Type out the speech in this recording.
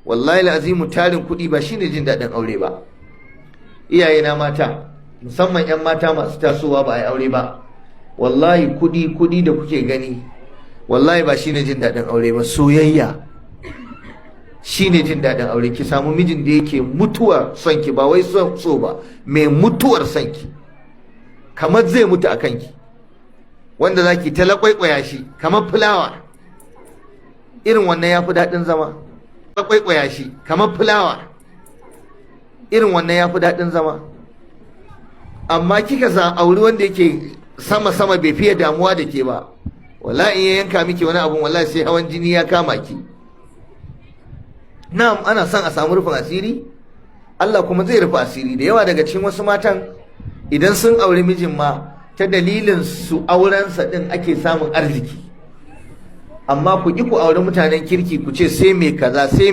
Wallahi azimu, tarin kuɗi ba shine jin daɗin aure ba. Iyaye na mata, musamman 'yan mata masu tasowa ba a yi aure ba, wallahi kuɗi, kuɗi da kuke gani, wallahi ba shine jin daɗin aure ba. Soyayya shine jin daɗin aure. Ki samu mijin da yake mutuwar son ki, ba wai son so ba, mai mutuwar son ki, kamar zai mutu a kanki, wanda zaki ta laƙwaiƙwaya shi kamar fulawa. Irin wannan ya fi daɗin zama. Laƙwaiƙwaya shi kamar fulawa, irin wannan ya fi daɗin zama. Amma kika sa auri wanda yake sama sama, bai fiye damuwa da ke ba, wallahi in ya yanka miki wani abun, wallahi sai hawan jini ya kama ki. Na'am, ana son a samu rufin asiri, Allah kuma zai rufe asiri. Da yawa daga cikin wasu matan, idan sun auri mijin ma, ta dalilin su aurensa din ake samun arziki. Amma ku ki ku auri mutanen kirki, ku ce sai mai kaza, sai